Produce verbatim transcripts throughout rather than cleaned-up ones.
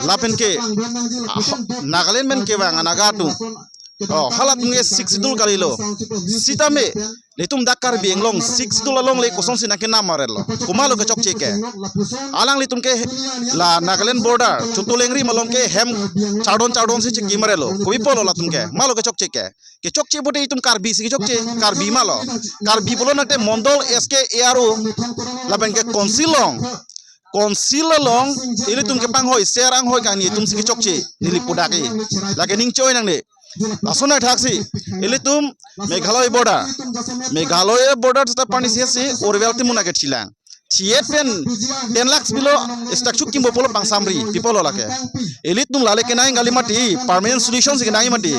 Lapen ke, ah, Nagaland pen kevang a-Naga atum, oh, halatum ke Sixth Schedule kalilo. Sitame, ilitum dak Karbi Anglong Sixth Schedule along le kosonsi nangkenam marelo. Komatlo kechokche ke? Alanglitum ke la Nagaland border, Chotolengri malom ke hem chardon chardon si chiki marelo. Kopi apotlo latum ke? Komatlo kechokche ke? Kechokche pute itum Karbi si kechokche, Karbi malo. Karbi pulo nangte Mondol, S K, A R O, lapen ke council along. Council along, ilitum kepanghoi, ser anghoi kangni atum si kechokche, neli pu dak ke. Lake ning choi nangne. Lason athaksi, ilitum Meghalaya border. Meghalaya border seta pani si si, Uribel atum nangkechilang. Thiet pen ten lakhs pilo, statue kimbo pulo pangsamri, pi apotlo lake. Ilitum lale kenang kali mati, permanent solution si kenang mati.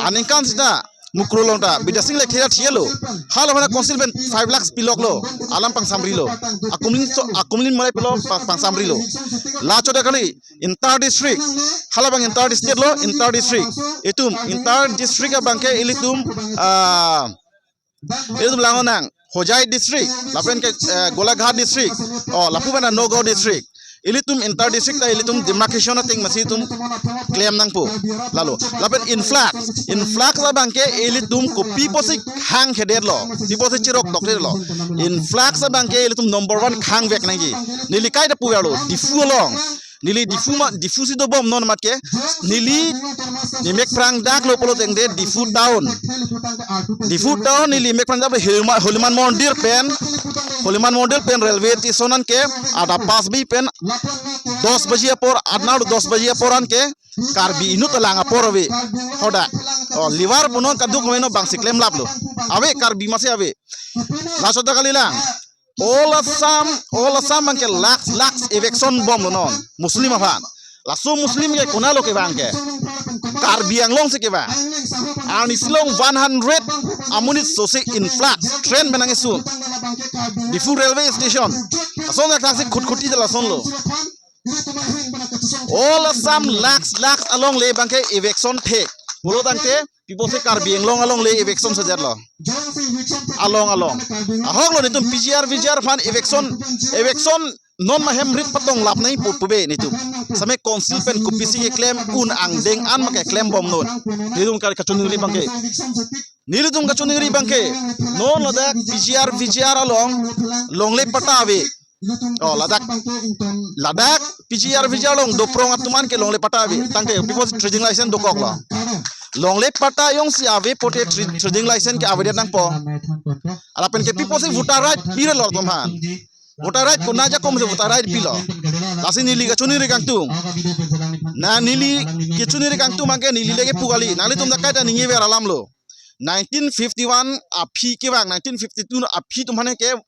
Aningkan seta, Mukroh along ta, Bidya Sing Lekthe ta thilo. Hala mana council pen five lakhs piloklo, alam pangsamrilo. Akumlin so, akumlin malai pilo, pa-, pangsamrilo. La chot ta kali, inter district. Hala abang inter district lo, inter district. Itum, inter district abang ke ilitum, ah, ilitum langonang. Hojai district, lapen ke, eh, Golaghat district, oh, lapu mana Nagaon district. Ilitum inter district ta ilitum demarcation ateng masi itum klem nangpo. Lalo, lapen influx, influx abang ke ilitum kopi apotsi khang khedetlo, pi apotsi chirok dokdetlo. Influx abang ke ilitum number one khang vek nangji. Neli kaita puverlo, Diphu along. Neli Diphu ma, Diphu si dobom non amat ke. Neli, nemek prang daklo pulo tangte Diphu town. Diphu town neli mek prang daklo Holima-, Holiman Mondir pen. Holiman Mondir pen railway station an ke. Adap pass bi pen. Dos baji apor, adnar dos baji apor an ke. Karbi inut alang apor ave. Hodak. Oh, liver punon kaduk meno bangsi klemlaplo. Ave Karbi masi ave. Laso ta kalilang. All Assam, all Assam abang ke lakhs, lakhs eviction bomlo non. Muslim aphan. Laso Muslim ke konatlo kevang ke? Karbi Anglong si kevang. Arnisi along one hundred amonit sose influx. Train pen nangkesun. Diphu railway station. Lason athaksi khutkhut-i lasonlo. All Assam lakhs, lakhs along le abang ke eviction thek. Pulo tangte, pi apotsi Karbi Anglong along le eviction sedetlo. Along, along. Ahoklo netum P G R, V G R aphan eviction, eviction non ma hem rit patong lap nangji pu, pu be netum. Same council pen kopisi keklem un angdeng an ma keklem bomnon. Netum ka-, kachiningri abang ke. Nelitum kachiningri abang ke. Non ladak P G R, V G R along longle patta ave. Oh, ladak, ladak P G R, V G R along doprong atum an ke longle patta ave. Tangte pi apotsi trading license dokoklo. Longle patta jongsi ave pute tra-, trading license ke avedet nangpo. Lapen ke pi apotsi voter right pirelo atum aphan? Voter right konat ajakong si voter right pilo? Lasi neli kachiningri kangtung. Na neli kachiningri kangtung abang ke neli le kepu kali. Nanglitum dak kaita ningjever alamlo. Nineteen fifty-one aphi kevang, nineteen fifty-two aphi atum aphan ke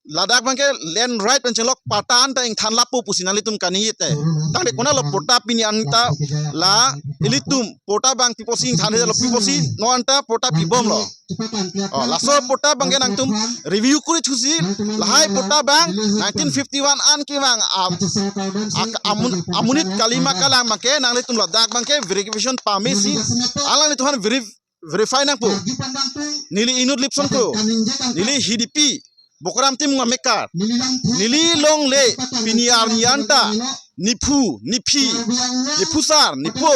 ladak abang ke land right pen chenglok patta anta ingthan lapo pusi nanglitum kaningje te. Tangte konatlo patta pini anta la ilitum patta abang pi apotsi ingthan helo pi apotsi non anta patta pibomlo. Oh, laso patta abang ke nangtum review kuri thusi lahai patta abang nineteen fifty-one an kevang a, a, amun-, amonit kalima kalang abang ke nanglitum ladak abang ke verification pamesi alanglitum aphan verif- verify nangpo. Neli inut Lipson Kro. Neli Hidipi. Bokram Timung amekar. Neli longle pini arni anta. Nephu, nephi, nephusar, nepo,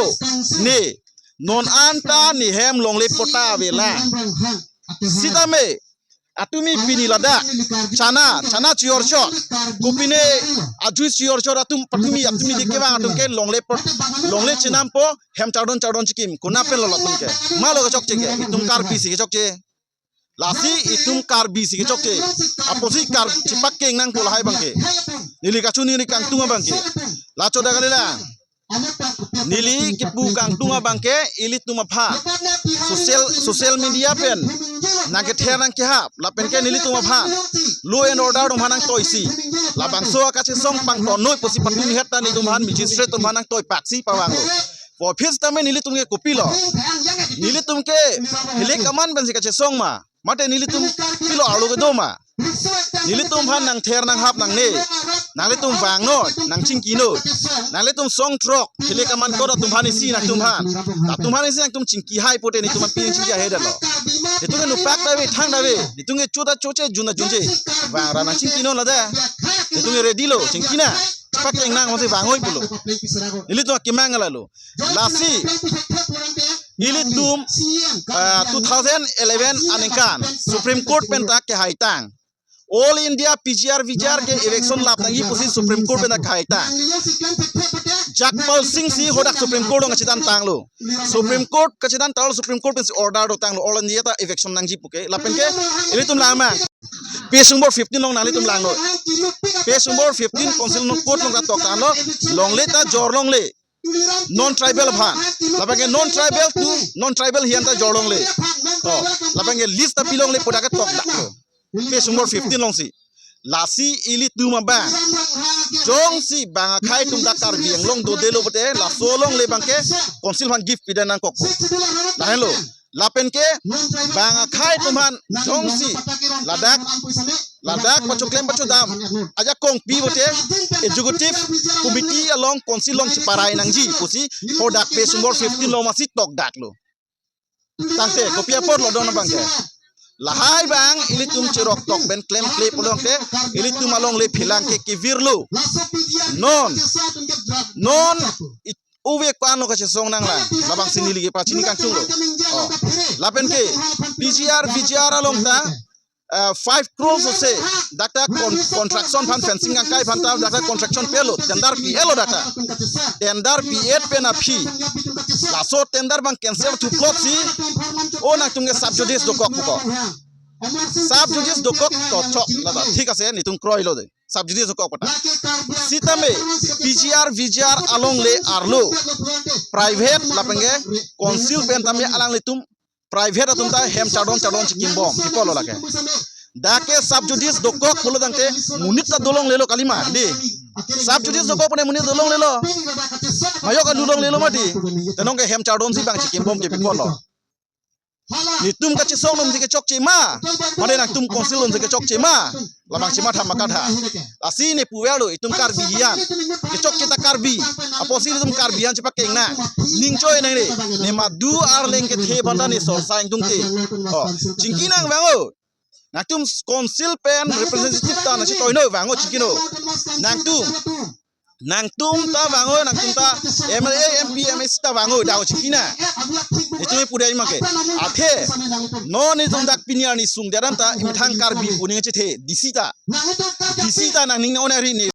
ne. Non anta nehem longle patta avelang. Sitame atumi pini ladak chana, chana chior chor. Kopine ajui chior chor atum patumi, atumi di kevang atum ke longle patta, longle chenampo, hem chardon chardon chikim. Konat penlo latum ke? Komatlo kechokche ke? Itum Karbi si kechokche. Lasi itum Karbi si kechokche. Apotsi Kar chipakeng nangpo lahai abang ke. Neli kachiningri kangtung abang ke. La chot ta kalilang. Neli kepu kangtung abang ke ilitum aphan. Social, social media pen nangkether nangkehap. Lapen ke nelitum aphan law and order atum aphan nangtoisi. Labangso akachesong pangtonnoi pusi patum het ta nelitum aphan magistrate atum aphan nangtoipaksi pavanglo. Pu aphi sitame nelitum ke kopilo? Nelitum ke hilek aman pensi kachesong ma? Mate nelitum pilo arlo kedo ma? Nelitum aphan nangther nanghap nangne. Nanglitum vangnon, nangchingkinon. Nanglitum song throk, khele kaman kor atum aphan isi nangtum aphan. Atum aphan isi nangtum chingki hai pote nelitum aphan pini chingki hai dalo. Nelitum ke nupak dave, thang dave. Nelitum ke chuta chuche, juna junje. Vangra nangchingkinon lade. Nelitum ke ready lo, chingki nang. Pakeng nang masi vangoi pulo. Nelitum akemang lalo. Lasi, ilitum, ah, two thousand eleven aningkan Supreme Court pen ta kehaitang. All India P G R V G R ke eviction lap nangji pusi Supreme Court pen ta kehaitang. Jagpal Singh si hadak Supreme Court along kachethan tanglo. Supreme Court kachethan tanglo, Supreme Court pensi order do tanglo, All India ta eviction nangji puke. Lapen ke, ilitum langmang. Page number fifteen along nanglitum langnon. Page number fifteen Council along Court along ta tok tanglo. Longle ta jor longle. Non-tribal aphan. Lapen ke non-tribal to non-tribal hian ta jor longle. Oh, lapen ke list ta pi longle pu dak ke tokdaklo. Page number fifteen alongsi. Lasi ilitum abang. Jongsi bang akhei atum dak Karbi Anglong dodelo pote, laso longle abang ke Council aphan gift pida nangkok. Lahenlo. Lapen ke bang akhei atum aphan jongsi ladak, ladak pachoklem pachodam ajakong pi pote, Executive Committee along Council along cheparai nangji pusi hadak page number fifteen along masi tokdaklo. Tangte kopi apotlo don abang ke. Lahai abang ilitum cherok tok pen klemkle pulote ilitum alongle phelang ke kevirlo. Non, non it- uve ko-anlo kachesong nanglang. Labangsi neli ke pachini kangtunglo. Oh. Lapen ke P G R V G R along ta, eh, five crores ose dak ta con- construction aphan, fencing kangkai aphan ta dak ta construction pelo, tender pi-etlo dak ta. Tender pi-et pen aphi, laso tender abang cancel thuplotsi, o nangtum ke sub judice dokok puko. Sub judice dokok to chok laba. Thik ase, nelitum kroilo de. Sub judice dokok pata. Sitame P G R V G R alongle arlo private lapen ke Council pen tame alanglitum private atum ta hem chardon chardon chikimbom, pi apotlo lake. Dak ke sub judice dokok pulo tangte monit ta dolonglelo kalima, di. Sub judice dokok pune monit dolonglelo. Mayok anu longlelo mati. Tenong ke hem chardonsi abang chikimbom ke pi apotlo. Nelitum kachesong atum si kechokche ma. Mane nangtum Council atum si kechokche ma. Labang chematha ma katha. Lasi ne puverlo itum Karbi hian. Kechokche ta Karbi. Apotsi itum Karbi hian chepakeng nang. Ning choi nangne. Ne madu arleng kethe aphan ta ne sorsa ingtungte. Oh, chingki nang vang o. Nangtum Council pen representative ta nangchetoinon vang o, chingkinon. Nangtum. Nangtum ta vang o, nangtum ta M L A, M P, M A C ta vang o, dak o chingki nang. Nelitum pudai make. Athe, non nelitum dak pini arni sungdet an ta imethang Karbi pu ningje chethe, D C ta. D C ta nangning on ari ne